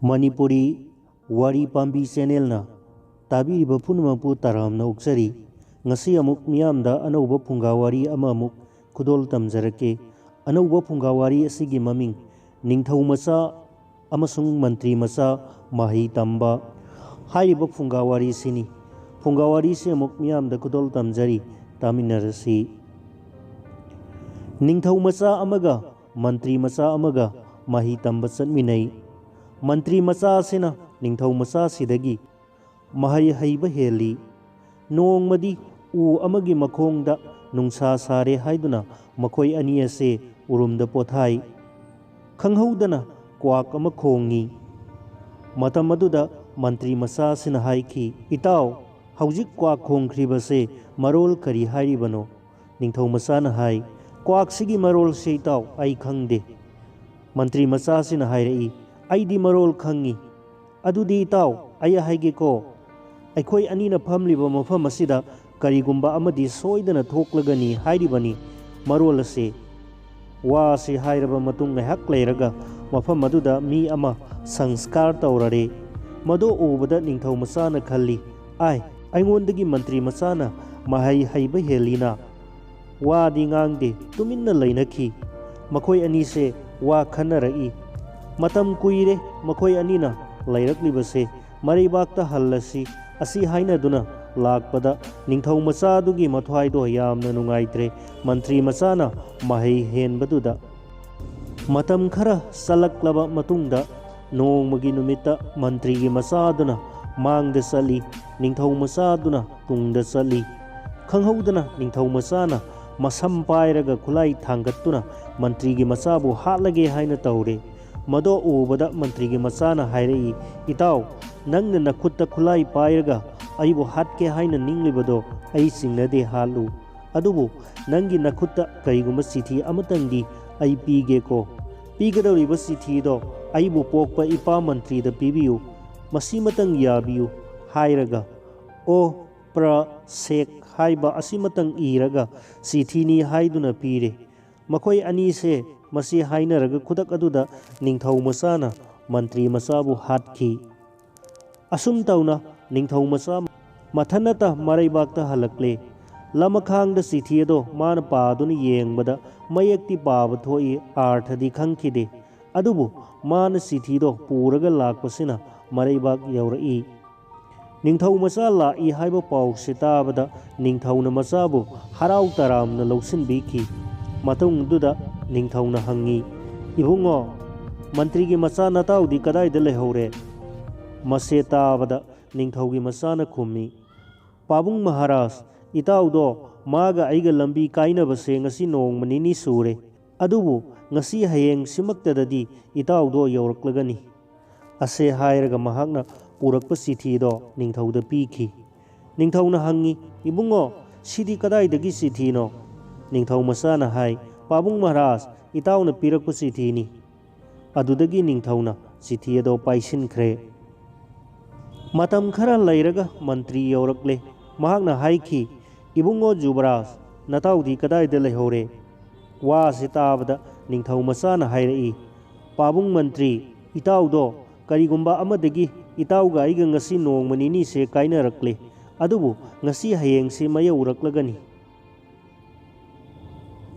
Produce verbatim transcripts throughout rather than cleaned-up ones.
ꯃꯅꯤꯄꯨꯔꯤ ꯋꯥꯔꯤ ꯄꯥꯝꯕꯤ ꯆꯦꯅꯦꯜꯅ ꯇꯥꯕꯤꯔꯤꯕ ꯄꯨꯝꯅꯃꯛꯄꯨ ꯇꯔꯥꯝꯅ ꯑꯣꯛꯆꯔꯤ꯫ ꯉꯁꯤ ꯑꯃꯨꯛ ꯃꯤꯌꯥꯝꯗ ꯑꯅꯧꯕ ꯐꯨꯡꯒꯥ ꯋꯥꯔꯤ ꯑꯃꯃꯨꯛ ꯈꯨꯗꯣꯜ ꯇꯝꯖꯔꯛꯀꯦ꯫ ꯑꯅꯧꯕ ꯐꯨꯡꯒꯥ ꯋꯥꯔꯤ ꯑꯁꯤꯒꯤ ꯃꯃꯤꯡ ꯅꯤꯡꯊꯧ ꯃꯆꯥ ꯑꯃꯁꯨꯡ ꯃꯟꯇ꯭ꯔꯤ ꯃꯆꯥ ꯃꯍꯩ ꯇꯝꯕ ꯍꯥꯏꯔꯤꯕ ꯐꯨꯡꯒꯥ ꯋꯥꯔꯤꯁꯤꯅꯤ꯫ ꯐꯨꯡꯒꯥ ꯋꯥꯔꯤꯁꯤ ꯑꯃꯨꯛ ꯃꯤꯌꯥꯝꯗ ꯈꯨꯗꯣꯜ ꯇꯝꯖꯔꯤ, ꯇꯥꯃꯤꯟꯅꯔꯁꯤ꯫ ꯅꯤꯡꯊꯧ ꯃꯆꯥ ꯑꯃꯒ ꯃꯟꯇ꯭ꯔꯤ ꯃꯆꯥ ꯑꯃꯒ ꯃꯍꯩ ꯇꯝꯕ ꯆꯠꯃꯤꯟꯅꯩ꯫ ꯃꯟꯇ꯭ꯔꯤ ꯃꯆꯥ ꯑꯁꯤꯅ ꯅꯤꯡꯊꯧ ꯃꯆꯥ ꯑꯁꯤꯗꯒꯤ ꯃꯍꯩ ꯍꯩꯕ ꯍꯦꯜꯂꯤ꯫ ꯅꯣꯡꯃꯗꯤ ꯎ ꯑꯃꯒꯤ ꯃꯈꯣꯡꯗ ꯅꯨꯡꯁꯥ ꯁꯥꯔꯦ ꯍꯥꯏꯗꯨꯅ ꯃꯈꯣꯏ ꯑꯅꯤ ꯑꯁꯦ ꯎꯔꯨꯝꯗ ꯄꯣꯊꯥꯏ꯫ ꯈꯪꯍꯧꯗꯅ ꯀ꯭ꯋꯥꯛ ꯑꯃ ꯈꯣꯡꯉꯤ꯫ ꯃꯇꯝ ꯑꯗꯨꯗ ꯃꯟꯇ꯭ꯔꯤ ꯃꯆꯥ ꯑꯁꯤꯅ ꯍꯥꯏꯈꯤ, "ꯏꯇꯥꯎ, ꯍꯧꯖꯤꯛ ꯀ꯭ꯋꯥꯛ ꯈꯣꯡꯈ꯭ꯔꯤꯕꯁꯦ ꯃꯔꯣꯜ ꯀꯔꯤ ꯍꯥꯏꯔꯤꯕꯅꯣ?" ꯅꯤꯡꯊꯧ ꯃꯆꯥꯅ ꯍꯥꯏ, "ꯀ꯭ꯋꯥꯛꯁꯤꯒꯤ ꯃꯔꯣꯜꯁꯦ, ꯏꯇꯥꯎ, ꯑꯩ ꯈꯪꯗꯦ꯫" ꯃꯟꯇ꯭ꯔꯤ ꯃꯆꯥꯁꯤꯅ ꯍꯥꯏꯔꯛꯏ, "ꯑꯩꯗꯤ ꯃꯔꯣꯜ ꯈꯪꯉꯤ꯫ ꯑꯗꯨꯗꯤ, ꯏꯇꯥꯎ, ꯑꯩ ꯍꯥꯏꯒꯦꯀꯣ꯫ ꯑꯩꯈꯣꯏ ꯑꯅꯤꯅ ꯐꯝꯂꯤꯕ ꯃꯐꯝ ꯑꯁꯤꯗ ꯀꯔꯤꯒꯨꯝꯕ ꯑꯃꯗꯤ ꯁꯣꯏꯗꯅ ꯊꯣꯛꯂꯒꯅꯤ ꯍꯥꯏꯔꯤꯕꯅꯤ ꯃꯔꯣꯜ ꯑꯁꯤ꯫" ꯋꯥ ꯑꯁꯤ ꯍꯥꯏꯔꯕ ꯃꯇꯨꯡ ꯉꯥꯏꯍꯥꯛ ꯂꯩꯔꯒ ꯃꯐꯝ ꯑꯗꯨꯗ ꯃꯤ ꯑꯃ ꯁꯪꯁꯀꯥꯔ ꯇꯧꯔꯔꯦ꯫ ꯃꯗꯨ ꯎꯕꯗ ꯅꯤꯡꯊꯧ ꯃꯆꯥꯅ ꯈꯜꯂꯤ, "ꯑꯥꯏ, ꯑꯩꯉꯣꯟꯗꯒꯤ ꯃꯟꯇ꯭ꯔꯤ ꯃꯆꯥꯅ ꯃꯍꯩ ꯍꯩꯕ ꯍꯦꯜꯂꯤꯅ꯫" ꯋꯥꯗꯤ ꯉꯥꯡꯗꯦ, ꯇꯨꯃꯤꯟꯅ ꯂꯩꯅꯈꯤ꯫ ꯃꯈꯣꯏ ꯑꯅꯤꯁꯦ ꯋꯥ ꯈꯟꯅꯔꯛꯏ꯫ ꯃꯇꯝ ꯀꯨꯏꯔꯦ ꯃꯈꯣꯏ ꯑꯅꯤꯅ ꯂꯩꯔꯛꯂꯤꯕꯁꯦ, ꯃꯔꯩꯕꯥꯛꯇ ꯍꯜꯂꯁꯤ ꯑꯁꯤ ꯍꯥꯏꯅꯗꯨꯅ ꯂꯥꯛꯄꯗ ꯅꯤꯡꯊꯧ ꯃꯆꯥꯗꯨꯒꯤ ꯃꯊ꯭ꯋꯥꯏꯗꯣ ꯌꯥꯝꯅ ꯅꯨꯡꯉꯥꯏꯇ꯭ꯔꯦ꯫ ꯃꯟꯇ꯭ꯔꯤ ꯃꯆꯥꯅ ꯃꯍꯩ ꯍꯦꯟꯕꯗꯨꯗ꯫ ꯃꯇꯝ ꯈꯔ ꯆꯠꯂꯛꯂꯕ ꯃꯇꯨꯡꯗ ꯅꯣꯡꯃꯒꯤ ꯅꯨꯃꯤꯠꯇ ꯃꯟꯇ꯭ꯔꯤꯒꯤ ꯃꯆꯥꯗꯨꯅ ꯃꯥꯡꯗ ꯆꯠꯂꯤ, ꯅꯤꯡꯊꯧ ꯃꯆꯥꯗꯨꯅ ꯇꯨꯡꯗ ꯆꯠꯂꯤ꯫ ꯈꯪꯍꯧꯗꯅ ꯅꯤꯡꯊꯧ ꯃꯆꯥꯅ ꯃꯁꯝ ꯄꯥꯏꯔꯒ ꯈꯨꯠꯂꯥꯏ ꯊꯥꯡꯒꯠꯇꯨꯅ ꯃꯟꯇ꯭ꯔꯤꯒꯤ ꯃꯆꯥꯕꯨ ꯍꯥꯠꯂꯒꯦ ꯍꯥꯏꯅ ꯇꯧꯔꯦ꯫ ꯃꯗꯣ ꯎꯕꯗ ꯃꯟꯇ꯭ꯔꯤꯒꯤ ꯃꯆꯥꯅ ꯍꯥꯏꯔꯛꯏ, "ꯏꯇꯥꯎ, ꯅꯪꯅ ꯅꯈꯨꯠꯇ ꯈꯨꯠꯂꯥꯏ ꯄꯥꯏꯔꯒ ꯑꯩꯕꯨ ꯍꯥꯠꯀꯦ ꯍꯥꯏꯅ ꯅꯤꯡꯂꯤꯕꯗꯣ ꯑꯩ ꯆꯤꯡꯅꯗꯦ, ꯍꯥꯠꯂꯨ꯫ ꯑꯗꯨꯕꯨ ꯅꯪꯒꯤ ꯅꯈꯨꯠꯇ ꯀꯔꯤꯒꯨꯝꯕ ꯆꯤꯊꯤ ꯑꯃꯇꯪꯗꯤ ꯑꯩ ꯄꯤꯒꯦꯀꯣ꯫ ꯄꯤꯒꯗꯧꯔꯤꯕ ꯆꯤꯊꯤꯗꯣ ꯑꯩꯕꯨ ꯄꯣꯛꯄ ꯏꯄꯥ ꯃꯟꯇ꯭ꯔꯤꯗ ꯄꯤꯕꯤꯌꯨ꯫ ꯃꯁꯤꯃꯇꯪ ꯌꯥꯕꯤꯌꯨ" ꯍꯥꯏꯔꯒ "ꯑꯣ ꯄ꯭ꯔ ꯁꯦꯛ" ꯍꯥꯏꯕ ꯑꯁꯤꯃꯇꯪ ꯏꯔꯒ ꯆꯤꯊꯤꯅꯤ ꯍꯥꯏꯗꯨꯅ ꯄꯤꯔꯦ꯫ ꯃꯈꯣꯏ ꯑꯅꯤꯁꯦ ꯃꯁꯤ ꯍꯥꯏꯅꯔꯒ ꯈꯨꯗꯛ ꯑꯗꯨꯗ ꯅꯤꯡꯊꯧ ꯃꯆꯥꯅ ꯃꯟꯇ꯭ꯔꯤ ꯃꯆꯥꯕꯨ ꯍꯥꯠꯈꯤ꯫ ꯑꯁꯨꯝ ꯇꯧꯅ ꯅꯤꯡꯊꯧ ꯃꯆꯥ ꯃꯊꯟꯅꯇ ꯃꯔꯩꯕꯥꯛꯇ ꯍꯜꯂꯛꯂꯦ꯫ ꯂꯃꯈꯥꯡꯗ ꯆꯤꯊꯤ ꯑꯗꯣ ꯃꯥꯅ ꯄꯥꯗꯨꯅ ꯌꯦꯡꯕꯗ ꯃꯌꯦꯛꯇꯤ ꯄꯥꯕ ꯊꯣꯛꯏ, ꯑꯥꯔꯊꯗꯤ ꯈꯪꯈꯤꯗꯦ꯫ ꯑꯗꯨꯕꯨ ꯃꯥꯅ ꯆꯤꯊꯤꯗꯣ ꯄꯨꯔꯒ ꯂꯥꯛꯄꯁꯤꯅ ꯃꯔꯩꯕꯥꯛ ꯌꯧꯔꯛꯏ꯫ ꯅꯤꯡꯊꯧ ꯃꯆꯥ ꯂꯥꯛꯏ ꯍꯥꯏꯕ ꯄꯥꯎꯁꯤ ꯇꯥꯕꯗ ꯅꯤꯡꯊꯧꯅ ꯃꯆꯥꯕꯨ ꯍꯔꯥꯎ ꯇꯔꯥꯝꯅ ꯂꯧꯁꯤꯟꯕꯤꯈꯤ꯫ ꯃꯇꯨꯡꯗꯨꯗ ꯅꯤꯡꯊꯧꯅ ꯍꯪꯉꯤ, "ꯏꯕꯨꯡꯉꯣ, ꯃꯟꯇ꯭ꯔꯤꯒꯤ ꯃꯆꯥ ꯅꯇꯥꯎꯗꯤ ꯀꯗꯥꯏꯗ ꯂꯩꯍꯧꯔꯦ?" ꯃꯁꯦ ꯇꯥꯕꯗ ꯅꯤꯡꯊꯧꯒꯤ ꯃꯆꯥꯅ ꯈꯨꯝꯃꯤ, "ꯄꯥꯕꯨꯡ ꯃꯍꯥꯔꯥꯖ, ꯏꯇꯥꯎꯗꯣ ꯃꯥꯒ ꯑꯩꯒ ꯂꯝꯕꯤ ꯀꯥꯏꯅꯕꯁꯦ ꯉꯁꯤ ꯅꯣꯡꯃ ꯅꯤꯅꯤ ꯁꯨꯔꯦ꯫ ꯑꯗꯨꯕꯨ ꯉꯁꯤ ꯍꯌꯦꯡ ꯁꯤꯃꯛꯇꯗꯗꯤ ꯏꯇꯥꯎꯗꯣ ꯌꯧꯔꯛꯂꯒꯅꯤ"꯫ ꯑꯁꯦ ꯍꯥꯏꯔꯒ ꯃꯍꯥꯛꯅ ꯄꯨꯔꯛꯄ ꯆꯤꯊꯤꯗꯣ ꯅꯤꯡꯊꯧꯗ ꯄꯤꯈꯤ꯫ ꯅꯤꯡꯊꯧꯅ ꯍꯪꯉꯤ, "ꯏꯕꯨꯡꯉꯣ, ꯁꯤꯗꯤ ꯀꯗꯥꯏꯗꯒꯤ ꯆꯤꯊꯤꯅꯣ?" ꯅꯤꯡꯊꯧ ꯃꯆꯥꯅ ꯍꯥꯏ, "ꯄꯥꯕꯨꯡ ꯃꯍꯥꯔꯥꯖ, ꯏꯇꯥꯎꯅ ꯄꯤꯔꯛꯄ ꯆꯤꯊꯤꯅꯤ"꯫ ꯑꯗꯨꯗꯒꯤ ꯅꯤꯡꯊꯧꯅ ꯆꯤꯊꯤ ꯑꯗꯣ ꯄꯥꯏꯁꯤꯟꯈ꯭ꯔꯦ꯫ ꯃꯇꯝ ꯈꯔ ꯂꯩꯔꯒ ꯃꯟꯇ꯭ꯔꯤ ꯌꯧꯔꯛꯂꯦ꯫ ꯃꯍꯥꯛꯅ ꯍꯥꯏꯈꯤ, "ꯏꯕꯨꯡꯉꯣ ꯖꯨꯕꯔꯥꯖ, ꯅꯇꯥꯎꯗꯤ ꯀꯗꯥꯏꯗ ꯂꯩꯍꯧꯔꯦ?" ꯋꯥꯁꯤ ꯇꯥꯕꯗ ꯅꯤꯡꯊꯧ ꯃꯆꯥꯅ ꯍꯥꯏꯔꯛꯏ, "ꯄꯥꯕꯨꯡ ꯃꯟꯇ꯭ꯔꯤ, ꯏꯇꯥꯎꯗꯣ ꯀꯔꯤꯒꯨꯝꯕ ꯑꯃꯗꯒꯤ ꯏꯇꯥꯎꯒ ꯑꯩꯒ ꯉꯁꯤ ꯅꯣꯡꯃ ꯅꯤꯅꯤꯁꯦ ꯀꯥꯏꯅꯔꯛꯂꯦ, ꯑꯗꯨꯕꯨ ꯉꯁꯤ ꯍꯌꯦꯡꯁꯤ ꯃꯌꯧꯔꯛꯂꯒꯅꯤ"꯫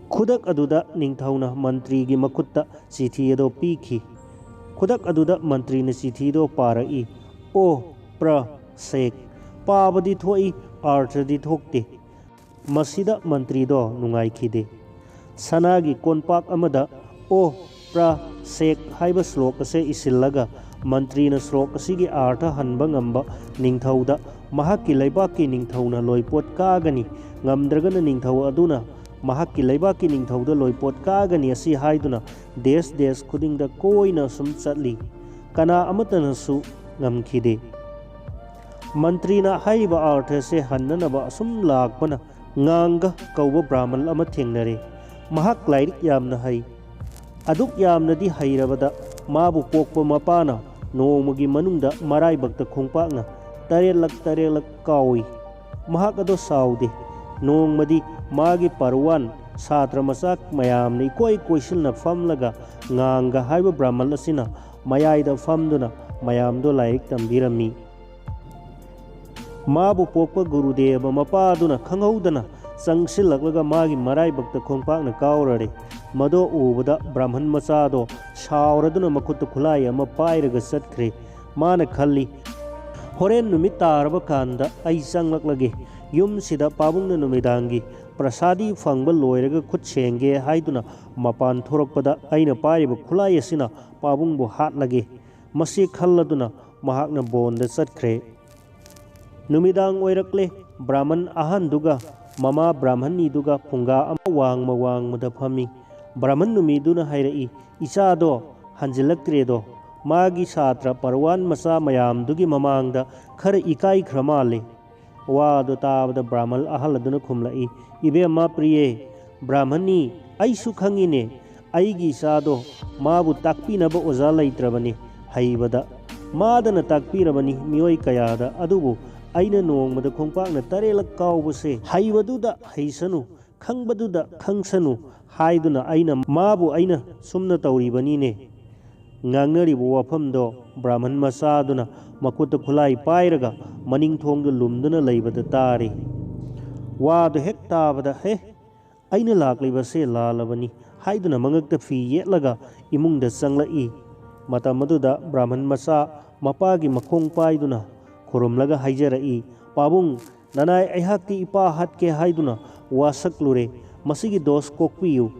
ꯈꯨꯗꯛ ꯑꯗꯨꯗ ꯅꯤꯡꯊꯧꯅ ꯃꯟꯇ꯭ꯔꯤꯒꯤ ꯃꯈꯨꯠꯇ ꯆꯤꯊꯤ ꯑꯗꯨ ꯄꯤꯈꯤ꯫ ꯈꯨꯗꯛ ꯑꯗꯨꯗ ꯃꯟꯇ꯭ꯔꯤꯅ ꯆꯤꯊꯤꯗꯨ ꯄꯥꯔꯛꯏ, "ꯑꯣ ꯄ꯭ꯔ ꯁꯦꯛ"꯫ ꯄꯥꯕꯗꯤ ꯊꯣꯛꯏ, ꯑꯥꯔꯊꯗꯤ ꯊꯣꯛꯇꯦ꯫ ꯃꯁꯤꯗ ꯃꯟꯇ꯭ꯔꯤꯗꯣ ꯅꯨꯡꯉꯥꯏꯈꯤꯗꯦ꯫ ꯁꯅꯥꯒꯤ ꯀꯣꯟꯄꯥꯛ ꯑꯃꯗ "ꯑꯣ ꯄ꯭ꯔ ꯁꯦꯛ" ꯍꯥꯏꯕ ꯁ꯭ꯂꯣꯛ ꯑꯁꯦ ꯏꯁꯤꯜꯂꯒ ꯃꯟꯇ꯭ꯔꯤꯅ ꯁ꯭ꯂꯣꯛ ꯑꯁꯤꯒꯤ ꯑꯥꯔꯊ ꯍꯟꯕ ꯉꯝꯕ ꯅꯤꯡꯊꯧꯗ ꯃꯍꯥꯛꯀꯤ ꯂꯩꯕꯥꯛꯀꯤ ꯅꯤꯡꯊꯧꯅ ꯂꯣꯏꯄꯣꯠ ꯀꯥꯒꯅꯤ, ꯉꯝꯗ꯭ꯔꯒꯅ ꯅꯤꯡꯊꯧ ꯑꯗꯨꯅ ꯃꯍꯥꯛꯀꯤ ꯂꯩꯕꯥꯛꯀꯤ ꯅꯤꯡꯊꯧꯗ ꯂꯣꯏꯄꯣꯠ ꯀꯥꯒꯅꯤ ꯑꯁꯤ ꯍꯥꯏꯗꯨꯅ ꯗꯦꯁ ꯗꯦꯁ ꯈꯨꯗꯤꯡꯗ ꯀꯣꯏꯅ ꯁꯨꯝ ꯆꯠꯂꯤ꯫ ꯀꯅꯥ ꯑꯃꯠꯇꯅꯁꯨ ꯉꯝꯈꯤꯗꯦ꯫ ꯃꯟꯇ꯭ꯔꯤꯅ ꯍꯥꯏꯔꯤꯕ ꯑꯥꯔꯊ ꯑꯁꯦ ꯍꯟꯅꯅꯕ ꯑꯁꯨꯝ ꯂꯥꯛꯄꯅ ꯉꯥꯡꯒ ꯀꯧꯕ ꯕ꯭ꯔꯥꯍꯃꯟ ꯑꯃ ꯊꯦꯡꯅꯔꯦ꯫ ꯃꯍꯥꯛ ꯂꯥꯏꯔꯤꯛ ꯌꯥꯝꯅ ꯍꯩ꯫ ꯑꯗꯨꯛ ꯌꯥꯝꯅꯗꯤ ꯍꯩꯔꯕꯗ ꯃꯥꯕꯨ ꯄꯣꯛꯄ ꯃꯄꯥꯅ ꯅꯣꯡꯃꯒꯤ ꯃꯅꯨꯡꯗ ꯃꯔꯥꯏꯕꯛꯇ ꯈꯣꯡꯄꯥꯛꯅ ꯇꯔꯦꯠꯂꯛ ꯇꯔꯦꯠꯂꯛ ꯀꯥꯎꯏ꯫ ꯃꯍꯥꯛ ꯑꯗꯣ ꯁꯥꯎꯗꯦ꯫ ꯅꯣꯡꯃꯗꯤ ꯃꯥꯒꯤ ꯄꯔꯋꯥꯟ ꯁꯥꯇ꯭ꯔ ꯃꯆꯥ ꯃꯌꯥꯝꯅ ꯏꯀꯣꯏ ꯀꯣꯏꯁꯤꯟꯅ ꯐꯝꯂꯒ ꯉꯥꯡꯒ ꯍꯥꯏꯕ ꯕ꯭ꯔꯥꯍꯃꯟ ꯑꯁꯤꯅ ꯃꯌꯥꯏꯗ ꯐꯝꯗꯨꯅ ꯃꯌꯥꯝꯗꯣ ꯂꯥꯏꯔꯤꯛ ꯇꯝꯕꯤꯔꯝꯃꯤ꯫ ꯃꯥꯕꯨ ꯄꯣꯛꯄ ꯒꯨꯔꯨꯗꯦꯕ ꯃꯄꯥꯗꯨꯅ ꯈꯪꯍꯧꯗꯅ ꯆꯪꯁꯤꯜꯂꯛꯂꯒ ꯃꯥꯒꯤ ꯃꯔꯥꯏꯕꯛꯇ ꯈꯣꯡꯄꯥꯛꯅ ꯀꯥꯎꯔꯔꯦ꯫ ꯃꯗꯣ ꯎꯕꯗ ꯕ꯭ꯔꯥꯍꯃꯟ ꯃꯆꯥꯗꯣ ꯁꯥꯎꯔꯗꯨꯅ ꯃꯈꯨꯠꯇ ꯈꯨꯠꯂꯥꯏ ꯑꯃ ꯄꯥꯏꯔꯒ ꯆꯠꯈ꯭ꯔꯦ꯫ ꯃꯥꯅ ꯈꯜꯂꯤ, "ꯍꯣꯔꯦꯟ ꯅꯨꯃꯤꯠ ꯇꯥꯔꯕ ꯀꯥꯟꯗ ꯑꯩ ꯆꯪꯂꯛꯂꯒꯦ꯫ ꯌꯨꯝꯁꯤꯗ ꯄꯥꯕꯨꯡꯅ ꯅꯨꯃꯤꯗꯥꯡꯒꯤ ꯄ꯭ꯔꯁꯥꯗꯤ ꯐꯪꯕ ꯂꯣꯏꯔꯒ ꯈꯨꯠ ꯁꯦꯡꯒꯦ" ꯍꯥꯏꯗꯨꯅ ꯃꯄꯥꯟ ꯊꯣꯔꯛꯄꯗ ꯑꯩꯅ ꯄꯥꯏꯔꯤꯕ ꯈꯨꯠꯂꯥꯏ ꯑꯁꯤꯅ ꯄꯥꯕꯨꯡꯕꯨ ꯍꯥꯠꯂꯒꯦ꯫ ꯃꯁꯤ ꯈꯜꯂꯗꯨꯅ ꯃꯍꯥꯛꯅ ꯕꯣꯟꯗ ꯆꯠꯈ꯭ꯔꯦ꯫ ꯅꯨꯃꯤꯗꯥꯡ ꯑꯣꯏꯔꯛꯂꯦ꯫ ꯕ꯭ꯔꯥꯍꯃꯟ ꯑꯍꯟꯗꯨꯒ ꯃꯃꯥ ꯕ꯭ꯔꯥꯍꯃꯟꯅꯤꯗꯨꯒ ꯐꯨꯡꯒꯥ ꯑꯃ ꯋꯥꯡꯃ ꯋꯥꯡꯃꯗ ꯐꯝꯃꯤ꯫ ꯕ꯭ꯔꯥꯍꯃꯟ ꯅꯨꯃꯤꯗꯨꯅ ꯍꯥꯏꯔꯛꯏ, "ꯏꯆꯥꯗꯣ ꯍꯟꯖꯤꯜꯂꯛꯇ꯭ꯔꯦꯗꯣ꯫ ꯃꯥꯒꯤ ꯁꯥꯇ꯭ꯔ ꯄꯔꯋꯥꯟ ꯃꯆꯥ ꯃꯌꯥꯝꯗꯨꯒꯤ ꯃꯃꯥꯡꯗ ꯈꯔ ꯏꯀꯥꯏꯈ꯭ꯔ ꯃꯥꯜꯂꯦ"꯫ ꯋꯥꯗꯨ ꯇꯥꯕꯗ ꯕ꯭ꯔꯥꯍꯃꯜ ꯑꯍꯜ ꯑꯗꯨꯅ ꯈꯨꯝꯂꯛꯏ, "ꯏꯕꯦꯝꯃ ꯄ꯭ꯔꯤꯌꯦ, ꯕ꯭ꯔꯥꯍꯃꯟꯅꯤ, ꯑꯩꯁꯨ ꯈꯪꯉꯤꯅꯦ꯫ ꯑꯩꯒꯤ ꯏꯆꯥꯗꯣ ꯃꯥꯕꯨ ꯇꯥꯛꯄꯤꯅꯕ ꯑꯣꯖꯥ ꯂꯩꯇ꯭ꯔꯕꯅꯤ꯫ ꯍꯩꯕꯗ ꯃꯥꯗꯅ ꯇꯥꯛꯄꯤꯔꯕꯅꯤ ꯃꯤꯑꯣꯏ ꯀꯌꯥꯗ, ꯑꯗꯨꯕꯨ ꯑꯩꯅ ꯅꯣꯡꯃꯗ ꯈꯣꯡꯄꯥꯛꯅ ꯇꯔꯦꯠꯂꯛ ꯀꯥꯎꯕꯁꯦ ꯍꯩꯕꯗꯨꯗ ꯍꯩꯁꯅꯨ, ꯈꯪꯕꯗꯨꯗ ꯈꯪꯁꯅꯨ ꯍꯥꯏꯗꯨꯅ ꯑꯩꯅ ꯃꯥꯕꯨ ꯑꯩꯅ ꯁꯨꯝꯅ ꯇꯧꯔꯤꯕꯅꯤꯅꯦ"꯫ ꯉꯥꯡꯅꯔꯤꯕ ꯋꯥꯐꯝꯗꯣ ꯕ꯭ꯔꯥꯍꯃꯟ ꯃꯆꯥꯗꯨꯅ ꯃꯈꯨꯠꯇ ꯈꯨꯠꯂꯥꯏ ꯄꯥꯏꯔꯒ ꯃꯅꯤꯡ ꯊꯣꯡꯗ ꯂꯨꯝꯗꯨꯅ ꯂꯩꯕꯗ ꯇꯥꯔꯤ꯫ ꯋꯥꯗꯨ ꯍꯦꯛ ꯇꯥꯕꯗ, "ꯍꯦ, ꯑꯩꯅ ꯂꯥꯛꯂꯤꯕꯁꯦ ꯂꯥꯜꯂꯕꯅꯤ" ꯍꯥꯏꯗꯨꯅ ꯃꯉꯛꯇ ꯐꯤ ꯌꯦꯠꯂꯒ ꯏꯃꯨꯡꯗ ꯆꯪꯂꯛꯏ꯫ ꯃꯇꯝ ꯑꯗꯨꯗ ꯕ꯭ꯔꯥꯍꯃꯟ ꯃꯆꯥ ꯃꯄꯥꯒꯤ ꯃꯈꯣꯡ ꯄꯥꯏꯗꯨꯅ ꯈꯨꯔꯨꯝꯂꯒ ꯍꯥꯏꯖꯔꯛꯏ, "ꯄꯥꯕꯨꯡ, ꯅꯅꯥꯏ ꯑꯩꯍꯥꯛꯇꯤ ꯏꯄꯥ ꯍꯥꯠꯀꯦ ꯍꯥꯏꯗꯨꯅ ꯋꯥꯁꯛꯂꯨꯔꯦ꯫ ꯃꯁꯤꯒꯤ ꯗꯣꯁ ꯀꯣꯛꯄꯤꯌꯨ"꯫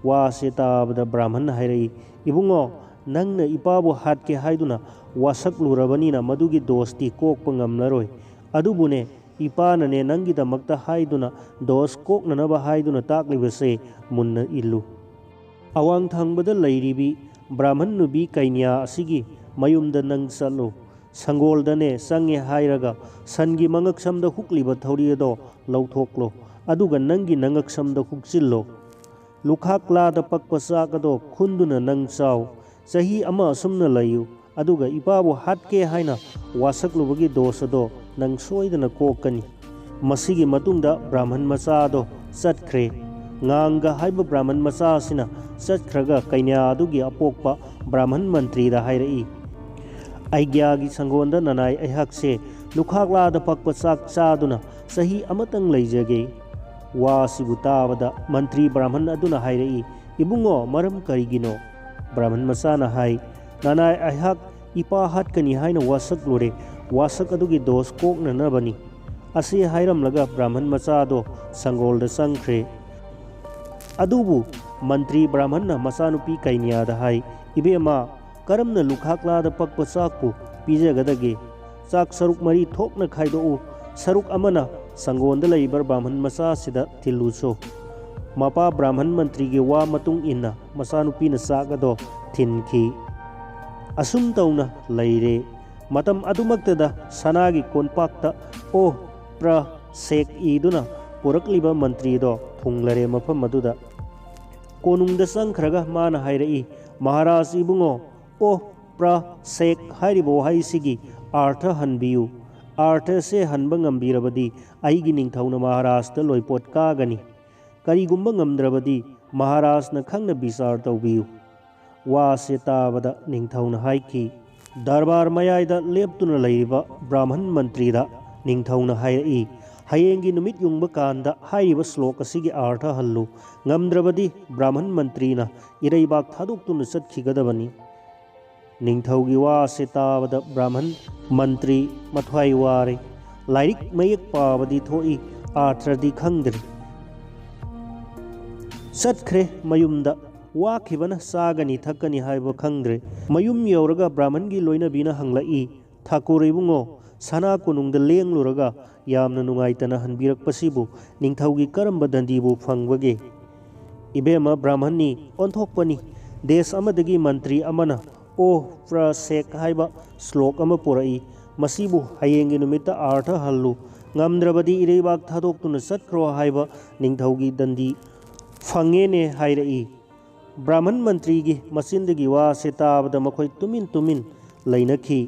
ꯋꯥꯁꯦ ꯇꯥꯕꯗ ꯕ꯭ꯔꯥꯍꯃꯟꯅ ꯍꯥꯏꯔꯛꯏ, "ꯏꯕꯨꯡꯉꯣ, ꯅꯪꯅ ꯏꯄꯥꯕꯨ ꯍꯥꯠꯀꯦ ꯍꯥꯏꯗꯨꯅ ꯋꯥꯁꯛꯂꯨꯔꯕꯅꯤꯅ ꯃꯗꯨꯒꯤ ꯗꯣꯁꯇꯤ ꯀꯣꯛꯄ ꯉꯝꯂꯔꯣꯏ꯫ ꯑꯗꯨꯕꯨꯅꯦ, ꯏꯄꯥꯅꯅꯦ ꯅꯪꯒꯤꯗꯃꯛꯇ ꯍꯥꯏꯗꯨꯅ ꯗꯣꯁ ꯀꯣꯛꯅꯅꯕ ꯍꯥꯏꯗꯨꯅ ꯇꯥꯛꯂꯤꯕꯁꯦ ꯃꯨꯟꯅ ꯏꯜꯂꯨ꯫ ꯑꯋꯥꯡ ꯊꯪꯕꯗ ꯂꯩꯔꯤꯕꯤ ꯕ꯭ꯔꯥꯍꯃꯟ ꯅꯨꯄꯤ ꯀꯩꯅ꯭ꯌꯥ ꯑꯁꯤꯒꯤ ꯃꯌꯨꯝꯗ ꯅꯪ ꯆꯠꯂꯨ꯫ ꯁꯪꯒꯣꯜꯗꯅꯦ ꯆꯪꯉꯦ ꯍꯥꯏꯔꯒ ꯁꯟꯒꯤ ꯃꯉꯛꯁꯝꯗ ꯍꯨꯛꯂꯤꯕ ꯊꯧꯔꯤ ꯑꯗꯣ ꯂꯧꯊꯣꯛꯂꯣ, ꯑꯗꯨꯒ ꯅꯪꯒꯤ ꯅꯉꯛꯁꯝꯗ ꯍꯨꯛꯆꯤꯜꯂꯣ꯫ ꯂꯨꯈꯥꯛ ꯂꯥꯗ ꯄꯛꯄ ꯆꯥꯛ ꯑꯗꯣ ꯈꯨꯟꯗꯨꯅ ꯅꯪ ꯆꯥꯎ꯫ ꯆꯍꯤ ꯑꯃ ꯑꯁꯨꯝꯅ ꯂꯩꯌꯨ, ꯑꯗꯨꯒ ꯏꯄꯥꯕꯨ ꯍꯥꯠꯀꯦ ꯍꯥꯏꯅ ꯋꯥꯁꯛꯂꯨꯕꯒꯤ ꯗꯣꯁ ꯑꯗꯣ ꯅꯪ ꯁꯣꯏꯗꯅ ꯀꯣꯛꯀꯅꯤ"꯫ ꯃꯁꯤꯒꯤ ꯃꯇꯨꯡꯗ ꯕ꯭ꯔꯥꯍꯃꯟ ꯃꯆꯥ ꯑꯗꯣ ꯆꯠꯈ꯭ꯔꯦ꯫ ꯉꯥꯡꯒ ꯍꯥꯏꯕ ꯕ꯭ꯔꯥꯍꯃꯟ ꯃꯆꯥ ꯑꯁꯤꯅ ꯆꯠꯈ꯭ꯔꯒ ꯀꯩꯅ꯭ꯌꯥ ꯑꯗꯨꯒꯤ ꯑꯄꯣꯛꯄ ꯕ꯭ꯔꯥꯍꯃꯟ ꯃꯟꯇ꯭ꯔꯤꯗ ꯍꯥꯏꯔꯛꯏ, "ꯑꯩꯒ꯭ꯌꯥꯒꯤ ꯁꯪꯒꯣꯟꯗ ꯅꯅꯥꯏ ꯑꯩꯍꯥꯛꯁꯦ ꯂꯨꯈꯥꯛꯂꯥꯗ ꯄꯛꯄ ꯆꯥꯛ ꯆꯥꯗꯨꯅ ꯆꯍꯤ ꯑꯃꯇꯪ ꯂꯩꯖꯒꯦ"꯫ ꯋꯥ ꯑꯁꯤꯕꯨ ꯇꯥꯕꯗ ꯃꯟꯇ꯭ꯔꯤ ꯕ꯭ꯔꯥꯍꯃꯟ ꯑꯗꯨꯅ ꯍꯥꯏꯔꯛꯏ, "ꯏꯕꯨꯡꯉꯣ, ꯃꯔꯝ ꯀꯔꯤꯒꯤꯅꯣ?" ꯕ꯭ꯔꯥꯍꯃꯟ ꯃꯆꯥꯅ ꯍꯥꯏ, "ꯅꯅꯥꯏ ꯑꯩꯍꯥꯛ ꯏꯄꯥ ꯍꯥꯠꯀꯅꯤ ꯍꯥꯏꯅ ꯋꯥꯁꯛꯂꯨꯔꯦ, ꯋꯥꯁꯛ ꯑꯗꯨꯒꯤ ꯗꯣꯁ ꯀꯣꯛꯅꯅꯕꯅꯤ"꯫ ꯑꯁꯤ ꯍꯥꯏꯔꯝꯂꯒ ꯕ꯭ꯔꯥꯍꯃꯟ ꯃꯆꯥꯗꯣ ꯁꯪꯒꯣꯜꯗ ꯆꯪꯈ꯭ꯔꯦ꯫ ꯑꯗꯨꯕꯨ ꯃꯟꯇ꯭ꯔꯤ ꯕ꯭ꯔꯥꯍꯃꯟꯅ ꯃꯆꯥꯅꯨꯄꯤ ꯀꯩꯅ꯭ꯌꯥꯗ ꯍꯥꯏ, "ꯏꯕꯦꯝꯃ, ꯀꯔꯝꯅ ꯂꯨꯈꯥꯛꯂꯥꯗ ꯄꯛꯄ ꯆꯥꯛꯄꯨ ꯄꯤꯖꯒꯗꯒꯦ? ꯆꯥꯛ ꯁꯔꯨꯛ ꯃꯔꯤ ꯊꯣꯛꯅ ꯈꯥꯏꯗꯣꯛꯎ, ꯁꯔꯨꯛ ꯑꯃꯅ ꯁꯪꯒꯣꯟꯗ ꯂꯩꯕ ꯕ꯭ꯔꯥꯍꯃꯟ ꯃꯆꯥꯁꯤꯗ ꯊꯤꯜꯂꯨꯁꯨ"꯫ ꯃꯄꯥ ꯕ꯭ꯔꯥꯍꯃꯟ ꯃꯟꯇ꯭ꯔꯤꯒꯤ ꯋꯥ ꯃꯇꯨꯡ ꯏꯟꯅ ꯃꯆꯥꯅꯨꯄꯤꯅ ꯆꯥꯛ ꯑꯗꯣ ꯊꯤꯟꯈꯤ꯫ ꯑꯁꯨꯝ ꯇꯧꯅ ꯂꯩꯔꯦ꯫ ꯃꯇꯝ ꯑꯗꯨꯃꯛꯇꯗ ꯁꯅꯥꯒꯤ ꯀꯣꯟꯄꯥꯛꯇ "ꯑꯣ ꯄ꯭ꯔ ꯁꯦꯛ" ꯏꯗꯨꯅ ꯄꯨꯔꯛꯂꯤꯕ ꯃꯟꯇ꯭ꯔꯤꯗꯣ ꯊꯨꯡꯂꯔꯦ ꯃꯐꯝ ꯑꯗꯨꯗ꯫ ꯀꯣꯅꯨꯡꯗ ꯆꯪꯈ꯭ꯔꯒ ꯃꯥꯅ ꯍꯥꯏꯔꯛꯏ, "ꯃꯍꯥꯔꯥꯖ ꯏꯕꯨꯡꯉꯣ, 'ꯑꯣ ꯄ꯭ꯔ ꯁꯦꯛ' ꯍꯥꯏꯔꯤꯕ ꯋꯥꯍꯩꯁꯤꯒꯤ ꯑꯥꯔꯊ ꯍꯟꯕꯤꯌꯨ꯫ ꯑꯥꯔꯊꯁꯦ ꯍꯟꯕ ꯉꯝꯕꯤꯔꯕꯗꯤ ꯑꯩꯒꯤ ꯅꯤꯡꯊꯧꯅ ꯃꯍꯥꯔꯥꯖꯇ ꯂꯣꯏꯄꯣꯠ ꯀꯥꯒꯅꯤ꯫ ꯀꯔꯤꯒꯨꯝꯕ ꯉꯝꯗ꯭ꯔꯕꯗꯤ ꯃꯍꯥꯔꯥꯖꯅ ꯈꯪꯅ ꯕꯤꯆꯥꯔ ꯇꯧꯕꯤꯌꯨ"꯫ ꯋꯥꯁꯦ ꯇꯥꯕꯗ ꯅꯤꯡꯊꯧꯅ ꯍꯥꯏꯈꯤ, ꯗꯔꯕꯥꯔ ꯃꯌꯥꯏꯗ ꯂꯦꯞꯇꯨꯅ ꯂꯩꯔꯤꯕ ꯕ꯭ꯔꯥꯍꯃꯟ ꯃꯟꯇ꯭ꯔꯤꯗ ꯅꯤꯡꯊꯧꯅ ꯍꯥꯏꯔꯛꯏ, "ꯍꯌꯦꯡꯒꯤ ꯅꯨꯃꯤꯠ ꯌꯨꯡꯕ ꯀꯥꯟꯗ ꯍꯥꯏꯔꯤꯕ ꯁ꯭ꯂꯣꯛ ꯑꯁꯤꯒꯤ ꯑꯥꯔꯊ ꯍꯜꯂꯨ꯫ ꯉꯝꯗ꯭ꯔꯕꯗꯤ ꯕ꯭ꯔꯥꯍꯃꯟ ꯃꯟꯇ꯭ꯔꯤꯅ ꯏꯔꯩꯕꯥꯛ ꯊꯥꯗꯣꯛꯇꯨꯅ ꯆꯠꯈꯤꯒꯗꯕꯅꯤ"꯫ ꯅꯤꯡꯊꯧꯒꯤ ꯋꯥꯁꯦ ꯇꯥꯕꯗ ꯕ꯭ꯔꯥꯍꯃꯟ ꯃꯟꯇ꯭ꯔꯤ ꯃꯊ꯭ꯋꯥꯏ ꯋꯥꯔꯦ꯫ ꯂꯥꯏꯔꯤꯛ ꯃꯌꯦꯛ ꯄꯥꯕꯗꯤ ꯊꯣꯛꯏ, ꯑꯥꯔꯊꯗꯤ ꯈꯪꯗ꯭ꯔꯦ꯫ ꯆꯠꯈ꯭ꯔꯦ ꯃꯌꯨꯝꯗ꯫ ꯋꯥꯈꯤꯕꯅ ꯆꯥꯒꯅꯤ ꯊꯛꯀꯅꯤ ꯍꯥꯏꯕ ꯈꯪꯗ꯭ꯔꯦ꯫ ꯃꯌꯨꯝ ꯌꯧꯔꯒ ꯕ꯭ꯔꯥꯍꯃꯟꯒꯤ ꯂꯣꯏꯅꯕꯤꯅ ꯍꯪꯂꯛꯏ, "ꯊꯥꯀꯨꯔ ꯏꯕꯨꯡꯉꯣ, ꯁꯅꯥ ꯀꯣꯅꯨꯡꯗ ꯂꯦꯡꯂꯨꯔꯒ ꯌꯥꯝꯅ ꯅꯨꯡꯉꯥꯏꯇꯅ ꯍꯟꯕꯤꯔꯛꯄꯁꯤꯕꯨ ꯅꯤꯡꯊꯧꯒꯤ ꯀꯔꯝꯕ ꯗꯟꯗꯤꯕꯨ ꯐꯪꯕꯒꯦ?" "ꯏꯕꯦꯝꯃ, ꯕ꯭ꯔꯥꯍꯃꯟꯅꯤ, ꯑꯣꯟꯊꯣꯛꯄꯅꯤ꯫ ꯗꯦꯁ ꯑꯃꯗꯒꯤ ꯃꯟꯇ꯭ꯔꯤ ꯑꯃꯅ 'ꯑꯣ ꯄ꯭ꯔ ꯁꯦꯛ' ꯍꯥꯏꯕ ꯁ꯭ꯂꯣꯛ ꯑꯃ ꯄꯨꯔꯛꯏ꯫ ꯃꯁꯤꯕꯨ ꯍꯌꯦꯡꯒꯤ ꯅꯨꯃꯤꯠꯇ ꯑꯥꯔꯊ ꯍꯜꯂꯨ, ꯉꯝꯗ꯭ꯔꯕꯗꯤ ꯏꯔꯩꯕꯥꯛ ꯊꯥꯗꯣꯛꯇꯨꯅ ꯆꯠꯈ꯭ꯔꯣ ꯍꯥꯏꯕ ꯅꯤꯡꯊꯧꯒꯤ ꯗꯟꯗꯤ ꯐꯪꯉꯦꯅꯦ" ꯍꯥꯏꯔꯛꯏ꯫ ꯕ꯭ꯔꯥꯍꯃꯟ ꯃꯟꯇ꯭ꯔꯤꯒꯤ ꯃꯆꯤꯟꯗꯒꯤ ꯋꯥꯁꯦ ꯇꯥꯕꯗ ꯃꯈꯣꯏ ꯇꯨꯃꯤꯟ ꯇꯨꯃꯤꯟ ꯂꯩꯅꯈꯤ꯫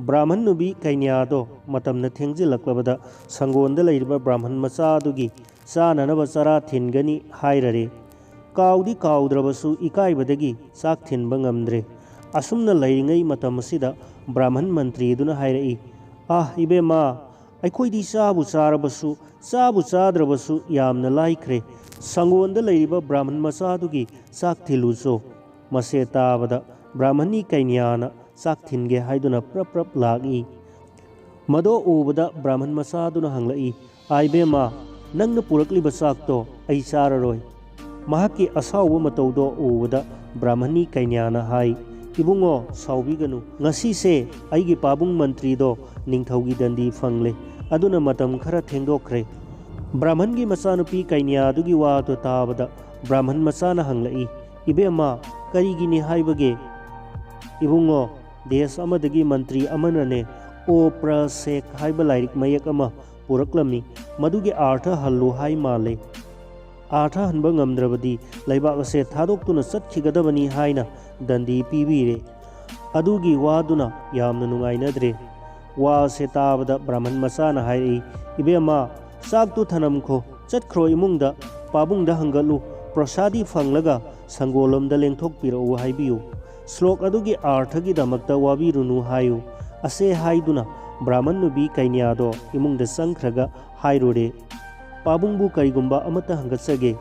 ꯕ꯭ꯔꯥꯍꯃꯟ ꯅꯨꯄꯤ ꯀꯩꯅ꯭ꯌꯥꯗꯣ ꯃꯇꯝꯅ ꯊꯦꯡꯖꯤꯜꯂꯛꯂꯕꯗ ꯁꯪꯒꯣꯟꯗ ꯂꯩꯔꯤꯕ ꯕ꯭ꯔꯥꯍꯃꯟ ꯃꯆꯥꯗꯨꯒꯤ ꯆꯥꯅꯅꯕ ꯆꯔꯥ ꯊꯤꯟꯒꯅꯤ ꯍꯥꯏꯔꯔꯦ꯫ ꯀꯥꯎꯗꯤ ꯀꯥꯎꯗ꯭ꯔꯕꯁꯨ ꯏꯀꯥꯏꯕꯗꯒꯤ ꯆꯥꯛ ꯊꯤꯟꯕ ꯉꯝꯗ꯭ꯔꯦ꯫ ꯑꯁꯨꯝꯅ ꯂꯩꯔꯤꯉꯩ ꯃꯇꯝ ꯑꯁꯤꯗ ꯕ꯭ꯔꯥꯍꯃꯟ ꯃꯟꯇ꯭ꯔꯤ ꯑꯗꯨꯅ ꯍꯥꯏꯔꯛꯏ, "ꯑꯥ, ꯏꯕꯦꯝꯃ, ꯑꯩꯈꯣꯏꯗꯤ ꯆꯥꯕꯨ ꯆꯥꯔꯕꯁꯨ, ꯆꯥꯕꯨ ꯆꯥꯗ꯭ꯔꯕꯁꯨ ꯌꯥꯝꯅ ꯂꯥꯏꯈ꯭ꯔꯦ꯫ ꯁꯪꯒꯣꯟꯗ ꯂꯩꯔꯤꯕ ꯕ꯭ꯔꯥꯍꯃꯟ ꯃꯆꯥꯗꯨꯒꯤ ꯆꯥꯛ ꯊꯤꯜꯂꯨꯆꯣ꯫ ꯃꯁꯦ ꯇꯥꯕꯗ ꯕ꯭ꯔꯥꯍꯃꯟꯅꯤ ꯀꯩꯅ꯭ꯌꯥꯅ ꯆꯥꯛ ꯊꯤꯟꯒꯦ ꯍꯥꯏꯗꯨꯅ ꯄ꯭ꯔꯞ ꯄ꯭ꯔꯞ ꯂꯥꯛꯏ꯫ ꯃꯗꯣ ꯎꯕꯗ ꯕ꯭ꯔꯥꯍꯃꯟ ꯃꯆꯥꯗꯨꯅ ꯍꯪꯂꯛꯏ, "ꯑꯥ, ꯏꯕꯦꯝꯃ, ꯅꯪꯅ ꯄꯨꯔꯛꯂꯤꯕ ꯆꯥꯛꯇꯣ ꯑꯩ ꯆꯥꯔꯔꯣꯏ꯫" ꯃꯍꯥꯛꯀꯤ ꯑꯁꯥꯎꯕ ꯃꯇꯧꯗꯣ ꯎꯕꯗ ꯕ꯭ꯔꯥꯍꯃꯟꯅꯤ ꯀꯩꯅ꯭ꯌꯥꯅ ꯍꯥꯏ, "ꯏꯕꯨꯡꯉꯣ, ꯁꯥꯎꯕꯤꯒꯅꯨ꯫ ꯉꯁꯤꯁꯦ ꯑꯩꯒꯤ ꯄꯥꯕꯨꯡ ꯃꯟꯇ꯭ꯔꯤꯗꯣ ꯅꯤꯡꯊꯧꯒꯤ ꯗꯟꯗꯤ ꯐꯪꯂꯦ꯫ ꯑꯗꯨꯅ ꯃꯇꯝ ꯈꯔ ꯊꯦꯡꯗꯣꯛꯈ꯭ꯔꯦ꯫" ꯕ꯭ꯔꯥꯍꯃꯟꯒꯤ ꯃꯆꯥꯅꯨꯄꯤ ꯀꯩꯅ꯭ꯌꯥꯗꯨꯒꯤ ꯋꯥꯗꯣ ꯇꯥꯕꯗ ꯕ꯭ꯔꯥꯍꯃꯟ ꯃꯆꯥꯅ ꯍꯪꯂꯛꯏ, "ꯏꯕꯦꯝꯃ, ꯀꯔꯤꯒꯤꯅꯤ ꯍꯥꯏꯕꯒꯦ?" "ꯏꯕꯨꯡꯉꯣ, ꯗꯦꯁ ꯑꯃꯗꯒꯤ ꯃꯟꯇ꯭ꯔꯤ ꯑꯃꯅꯅꯦ, ꯑꯣ ꯄ꯭ꯔ ꯁꯦꯛ ꯍꯥꯏꯕ ꯂꯥꯏꯔꯤꯛ ꯃꯌꯦꯛ ꯑꯃ ꯄꯨꯔꯛꯂꯝꯃꯤ꯫ ꯃꯗꯨꯒꯤ ꯑꯥꯔꯊ ꯍꯜꯂꯨ ꯍꯥꯏ ꯃꯥꯜꯂꯦ꯫ ꯑꯥꯔꯊ ꯍꯟꯕ ꯉꯝꯗ꯭ꯔꯕꯗꯤ ꯂꯩꯕꯥꯛ ꯑꯁꯦ ꯊꯥꯗꯣꯛꯇꯨꯅ ꯆꯠꯈꯤꯒꯗꯕꯅꯤ ꯍꯥꯏꯅ ꯗꯟꯗꯤ ꯄꯤꯕꯤꯔꯦ꯫ ꯑꯗꯨꯒꯤ ꯋꯥꯗꯨꯅ ꯌꯥꯝꯅ ꯅꯨꯡꯉꯥꯏꯅꯗ꯭ꯔꯦ꯫ ꯋꯥ ꯑꯁꯦ ꯇꯥꯕꯗ ꯕ꯭ꯔꯥꯍꯃꯟ ꯃꯆꯥꯅ ꯍꯥꯏꯔꯛꯏ, "ꯏꯕꯦꯝꯃ, ꯆꯥꯛꯇꯨ ꯊꯅꯝꯈꯣ, ꯆꯠꯈ꯭ꯔꯣ ꯏꯃꯨꯡꯗ, ꯄꯥꯕꯨꯡꯗ ꯍꯪꯒꯠꯂꯨ, ꯄ꯭ꯔꯁꯥꯗꯤ ꯐꯪꯂꯒ ꯁꯪꯒꯣꯜꯂꯣꯝꯗ ꯂꯦꯡꯊꯣꯛꯄꯤꯔꯛꯎ ꯍꯥꯏꯕꯤꯌꯨ꯫ ꯁ꯭ꯂꯣꯛ ꯑꯗꯨꯒꯤ ꯑꯥꯔꯊꯒꯤꯗꯃꯛꯇ ꯋꯥꯕꯤꯔꯨꯅꯨ ꯍꯥꯏꯌꯨ꯫" ꯑꯁꯦ ꯍꯥꯏꯗꯨꯅ ꯕ꯭ꯔꯥꯍꯃꯟ ꯅꯨꯄꯤ ꯀꯩꯅ꯭ꯌꯥꯗꯣ ꯏꯃꯨꯡꯗ ꯆꯪꯈ꯭ꯔꯒ ꯍꯥꯏꯔꯨꯔꯦ, "ꯄꯥꯕꯨꯡꯕꯨ ꯀꯔꯤꯒꯨꯝꯕ ꯑꯃꯠꯇ ꯍꯪꯒꯠꯆꯒꯦ꯫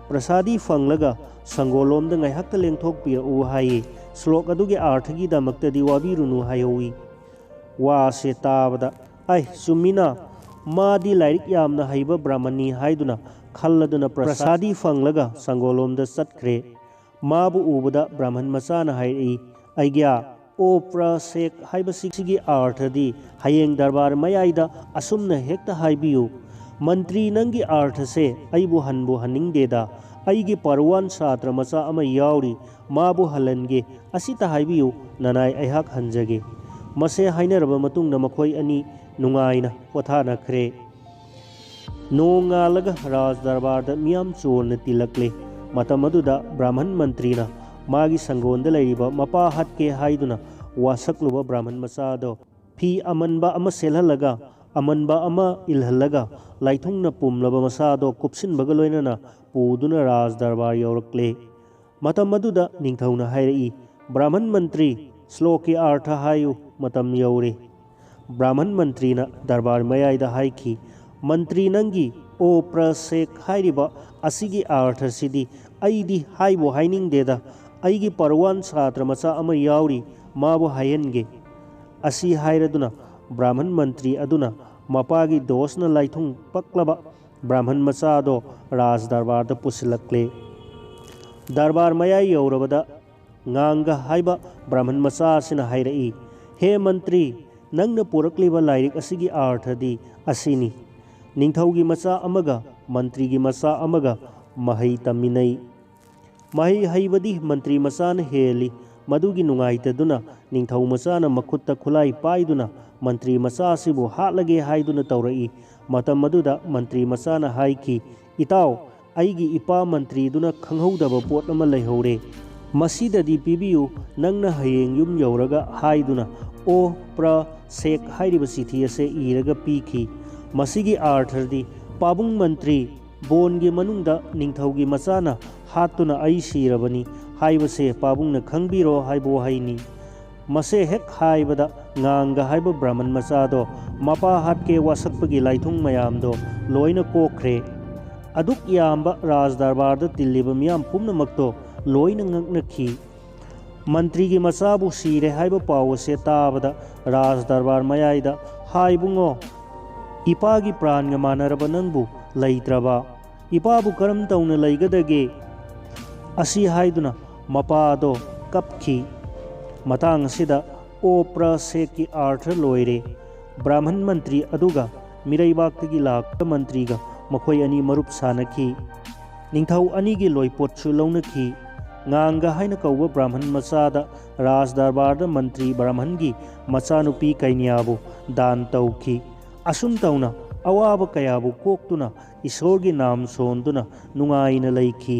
ꯄ꯭ꯔꯁꯥꯗꯤ ꯐꯪꯂꯒ ꯁꯪꯒꯣꯜꯂꯣꯝꯗ ꯉꯥꯏꯍꯥꯛꯇ ꯂꯦꯡꯊꯣꯛꯄꯤꯔꯛꯎ ꯍꯥꯏꯌꯦ꯫ ꯁ꯭ꯂꯣꯛ ꯑꯗꯨꯒꯤ ꯑꯥꯔꯊꯒꯤꯗꯃꯛꯇꯗꯤ ꯋꯥꯕꯤꯔꯨꯅꯨ ꯍꯥꯏꯍꯧꯏ꯫" ꯋꯥ ꯑꯁꯦ ꯇꯥꯕꯗ, "ꯑꯩ, ꯆꯨꯝꯃꯤꯅ, ꯃꯥꯗꯤ ꯂꯥꯏꯔꯤꯛ ꯌꯥꯝꯅ ꯍꯩꯕ ꯕ꯭ꯔꯥꯍꯃꯟꯅꯤ" ꯍꯥꯏꯗꯨꯅ ꯈꯜꯂꯗꯨꯅ ꯄ꯭ꯔꯁꯥꯗꯤ ꯐꯪꯂꯒ ꯁꯪꯒꯣꯜꯂꯣꯝꯗ ꯆꯠꯈ꯭ꯔꯦ꯫ ꯃꯥꯕꯨ ꯎꯕꯗ ꯕ꯭ꯔꯥꯍꯃꯟ ꯃꯆꯥꯅ ꯍꯥꯏꯔꯛꯏ, "ꯑꯩꯒ꯭ꯌꯥ, ꯑꯣ ꯄ꯭ꯔ ꯁꯦꯛ ꯍꯥꯏꯕꯁꯤꯒꯤ ꯑꯥꯔꯊꯗꯤ ꯍꯌꯦꯡ ꯗꯔꯕꯥꯔ ꯃꯌꯥꯏꯗ ꯑꯁꯨꯝꯅ ꯍꯦꯛꯇ ꯍꯥꯏꯕꯤꯌꯨ꯫ ꯃꯟꯇ꯭ꯔꯤ, ꯅꯪꯒꯤ ꯑꯥꯔꯊꯁꯦ ꯑꯩꯕꯨ ꯍꯟꯕꯨ ꯍꯟꯅꯤꯡꯗꯦꯗ꯫ ꯑꯩꯒꯤ ꯄꯥꯔꯨꯋꯥꯟ ꯁꯥꯇ꯭ꯔ ꯃꯆꯥ ꯑꯃ ꯌꯥꯎꯔꯤ, ꯃꯥꯕꯨ ꯍꯜꯍꯟꯒꯦ꯫ ꯑꯁꯤꯇ ꯍꯥꯏꯕꯤꯌꯨ, ꯅꯅꯥꯏ ꯑꯩꯍꯥꯛ ꯍꯟꯖꯒꯦ꯫" ꯃꯁꯦ ꯍꯥꯏꯅꯔꯕ ꯃꯇꯨꯡꯗ ꯃꯈꯣꯏ ꯑꯅꯤ ꯅꯨꯡꯉꯥꯏꯅ ꯄꯣꯊꯥꯅꯈ꯭ꯔꯦ꯫ ꯅꯣꯡꯉꯥꯜꯂꯒ ꯔꯥꯖ ꯗꯔꯕꯥꯔꯗ ꯃꯤꯌꯥꯝ ꯆꯣꯟꯅ ꯇꯤꯜꯂꯛꯂꯦ꯫ ꯃꯇꯝ ꯑꯗꯨꯗ ꯕ꯭ꯔꯥꯍꯃꯟ ꯃꯟꯇ꯭ꯔꯤꯅ ꯃꯥꯒꯤ ꯁꯪꯒꯣꯟꯗ ꯂꯩꯔꯤꯕ ꯃꯄꯥ ꯍꯥꯠꯀꯦ ꯍꯥꯏꯗꯨꯅ ꯋꯥꯁꯛꯂꯨꯕ ꯕ꯭ꯔꯥꯍꯃꯟ ꯃꯆꯥꯗꯣ ꯐꯤ ꯑꯃꯟꯕ ꯑꯃ ꯁꯦꯠꯍꯜꯂꯒ ꯑꯃꯟꯕ ꯑꯃ ꯏꯜꯍꯜꯂꯒ ꯂꯥꯏꯊꯨꯡꯅ ꯄꯨꯝꯂꯕ ꯃꯁꯥꯗꯣ ꯀꯨꯞꯁꯤꯟꯕꯒ ꯂꯣꯏꯅꯅ ꯄꯨꯗꯨꯅ ꯔꯥꯖ ꯗꯔꯕꯥꯔ ꯌꯧꯔꯛꯂꯦ꯫ ꯃꯇꯝ ꯑꯗꯨꯗ ꯅꯤꯡꯊꯧꯅ ꯍꯥꯏꯔꯛꯏ, "ꯕ꯭ꯔꯥꯍꯃꯟ ꯃꯟꯇ꯭ꯔꯤ, ꯁ꯭ꯂꯣꯛꯀꯤ ꯑꯥꯔꯊ ꯍꯥꯏꯌꯨ, ꯃꯇꯝ ꯌꯧꯔꯦ"꯫ ꯕ꯭ꯔꯥꯍꯃꯟ ꯃꯟꯇ꯭ꯔꯤꯅ ꯗꯔꯕꯥꯔ ꯃꯌꯥꯏꯗ ꯍꯥꯏꯈꯤ, "ꯃꯟꯇ꯭ꯔꯤ, ꯅꯪꯒꯤ 'ꯑꯣ ꯄ꯭ꯔ ꯁꯦꯛ' ꯍꯥꯏꯔꯤꯕ ꯑꯁꯤꯒꯤ ꯑꯥꯔꯊꯁꯤꯗꯤ ꯑꯩꯗꯤ ꯍꯥꯏꯕꯨ ꯍꯥꯏꯅꯤꯡꯗꯦꯗ, ꯑꯩꯒꯤ ꯄꯔꯋꯥꯟ ꯁꯥꯇ꯭ꯔ ꯃꯆꯥ ꯑꯃ ꯌꯥꯎꯔꯤ, ꯃꯥꯕꯨ ꯍꯥꯏꯍꯟꯒꯦ"꯫ ꯑꯁꯤ ꯍꯥꯏꯔꯗꯨꯅ ꯕ꯭ꯔꯥꯍꯃꯟ ꯃꯟꯇ꯭ꯔꯤ ꯑꯗꯨꯅ ꯃꯄꯥꯒꯤ ꯗꯣꯁꯅ ꯂꯥꯏꯊꯨꯡ ꯄꯛꯂꯕ ꯕ꯭ꯔꯥꯍꯃꯟ ꯃꯆꯥꯗꯣ ꯔꯥꯖ ꯗꯔꯕꯥꯔꯗ ꯄꯨꯁꯤꯜꯂꯛꯂꯦ꯫ ꯗꯔꯕꯥꯔ ꯃꯌꯥꯏ ꯌꯧꯔꯕꯗ ꯉꯥꯡꯒ ꯍꯥꯏꯕ ꯕ꯭ꯔꯥꯍꯃꯟ ꯃꯆꯥ ꯑꯁꯤꯅ ꯍꯥꯏꯔꯛꯏ, "ꯍꯦ ꯃꯟꯇ꯭ꯔꯤ, ꯅꯪꯅ ꯄꯨꯔꯛꯂꯤꯕ ꯂꯥꯏꯔꯤꯛ ꯑꯁꯤꯒꯤ ꯑꯥꯔꯊꯗꯤ ꯑꯁꯤꯅꯤ: ꯅꯤꯡꯊꯧꯒꯤ ꯃꯆꯥ ꯑꯃꯒ ꯃꯟꯇ꯭ꯔꯤꯒꯤ ꯃꯆꯥ ꯑꯃꯒ ꯃꯍꯩ ꯇꯝꯃꯤꯟꯅꯩ꯫ ꯃꯍꯩ ꯍꯩꯕꯗꯤ ꯃꯟꯇ꯭ꯔꯤ ꯃꯆꯥꯅ ꯍꯦꯜꯂꯤ꯫ ꯃꯗꯨꯒꯤ ꯅꯨꯡꯉꯥꯏꯇꯗꯨꯅ ꯅꯤꯡꯊꯧ ꯃꯆꯥꯅ ꯃꯈꯨꯠꯇ ꯈꯨꯠꯂꯥꯏ ꯄꯥꯏꯗꯨꯅ ꯃꯟꯇ꯭ꯔꯤ ꯃꯆꯥ ꯑꯁꯤꯕꯨ ꯍꯥꯠꯂꯒꯦ ꯍꯥꯏꯗꯨꯅ ꯇꯧꯔꯛꯏ"꯫ ꯃꯇꯝ ꯑꯗꯨꯗ ꯃꯟꯇ꯭ꯔꯤ ꯃꯆꯥꯅ ꯍꯥꯏꯈꯤ, "ꯏꯇꯥꯎ, ꯑꯩꯒꯤ ꯏꯄꯥ ꯃꯟꯇ꯭ꯔꯤꯗꯨꯅ ꯈꯪꯍꯧꯗꯕ ꯄꯣꯠ ꯑꯃ ꯂꯩꯍꯧꯔꯦ꯫ ꯃꯁꯤꯗꯗꯤ ꯄꯤꯕꯤꯌꯨ, ꯅꯪꯅ ꯍꯌꯦꯡ ꯌꯨꯝ ꯌꯧꯔꯒ" ꯍꯥꯏꯗꯨꯅ "ꯑꯣ ꯄ꯭ꯔ ꯁꯦꯛ" ꯍꯥꯏꯔꯤꯕ ꯆꯤꯊꯤ ꯑꯁꯦ ꯏꯔꯒ ꯄꯤꯈꯤ꯫ ꯃꯁꯤꯒꯤ ꯑꯥꯔꯊꯗꯤ, "ꯄꯥꯕꯨꯡ ꯃꯟꯇ꯭ꯔꯤ, ꯕꯣꯟꯒꯤ ꯃꯅꯨꯡꯗ ꯅꯤꯡꯊꯧꯒꯤ ꯃꯆꯥꯅ ꯍꯥꯠꯇꯨꯅ ꯑꯩ ꯁꯤꯔꯕꯅꯤ ꯍꯥꯏꯕꯁꯦ ꯄꯥꯕꯨꯡꯅ ꯈꯪꯕꯤꯔꯣ" ꯍꯥꯏꯕ ꯋꯥꯍꯩꯅꯤ꯫ ꯃꯁꯦ ꯍꯦꯛ ꯍꯥꯏꯕꯗ ꯉꯥꯡꯒ ꯍꯥꯏꯕ ꯕ꯭ꯔꯥꯍꯃꯟ ꯃꯆꯥꯗꯣ ꯃꯄꯥ ꯍꯥꯠꯀꯦ ꯋꯥꯁꯛꯄꯒꯤ ꯂꯥꯏꯊꯨꯡ ꯃꯌꯥꯝꯗꯣ ꯂꯣꯏꯅ ꯀꯣꯛꯈ꯭ꯔꯦ꯫ ꯑꯗꯨꯛ ꯌꯥꯝꯕ ꯔꯥꯖ ꯗꯔꯕꯥꯔꯗ ꯇꯤꯜꯂꯤꯕ ꯃꯤꯌꯥꯝ ꯄꯨꯝꯅꯃꯛꯇꯣ ꯂꯣꯏꯅ ꯉꯛꯅꯈꯤ꯫ ꯃꯟꯇ꯭ꯔꯤꯒꯤ ꯃꯆꯥꯕꯨ ꯁꯤꯔꯦ ꯍꯥꯏꯕ ꯄꯥꯎ ꯑꯁꯦ ꯇꯥꯕꯗ ꯔꯥꯖ ꯗꯔꯕꯥꯔ ꯃꯌꯥꯏꯗ, "ꯍꯥꯏ ꯏꯕꯨꯡꯉꯣ, ꯏꯄꯥꯒꯤ ꯄ꯭ꯔꯥꯟꯒ ꯃꯥꯟꯅꯔꯕ ꯅꯪꯕꯨ ꯂꯩꯇ꯭ꯔꯕ? ꯏꯄꯥꯕꯨ ꯀꯔꯝ ꯇꯧꯅ ꯂꯩꯒꯗꯒꯦ?" ꯑꯁꯤ ꯍꯥꯏꯗꯨꯅ ꯃꯄꯥꯗꯣ ꯀꯞꯈꯤ꯫ ꯃꯇꯥꯡ ꯑꯁꯤꯗ "ꯑꯣ ꯄ꯭ꯔ ꯁꯦꯛꯀꯤ" ꯑꯥꯔꯊ ꯂꯣꯏꯔꯦ꯫ ꯕ꯭ꯔꯥꯍꯃꯟ ꯃꯟꯇ꯭ꯔꯤ ꯑꯗꯨꯒ ꯃꯤꯔꯩꯕꯥꯛꯇꯒꯤ ꯂꯥꯛꯄ ꯃꯟꯇ꯭ꯔꯤꯒ ꯃꯈꯣꯏ ꯑꯅꯤ ꯃꯔꯨꯞ ꯁꯥꯅꯈꯤ꯫ ꯅꯤꯡꯊꯧ ꯑꯅꯤꯒꯤ ꯂꯣꯏꯄꯣꯠꯁꯨ ꯂꯧꯅꯈꯤ꯫ ꯉꯥꯡꯒ ꯍꯥꯏꯅ ꯀꯧꯕ ꯕ꯭ꯔꯥꯍꯃꯟ ꯃꯆꯥꯗ ꯔꯥꯖ ꯗꯔꯕꯥꯔꯗ ꯃꯟꯇ꯭ꯔꯤ ꯕ꯭ꯔꯥꯍꯃꯟꯒꯤ ꯃꯆꯥꯅꯨꯄꯤ ꯀꯩꯅ꯭ꯌꯥꯕꯨ ꯗꯥꯟ ꯇꯧꯈꯤ꯫ ꯑꯁꯨꯝ ꯇꯧꯅ ꯑꯋꯥꯕ ꯀꯌꯥꯕꯨ ꯀꯣꯛꯇꯨꯅ ꯏꯁꯣꯔꯒꯤ ꯅꯥꯝ ꯁꯣꯟꯗꯨꯅ ꯅꯨꯡꯉꯥꯏꯅ ꯂꯩꯈꯤ꯫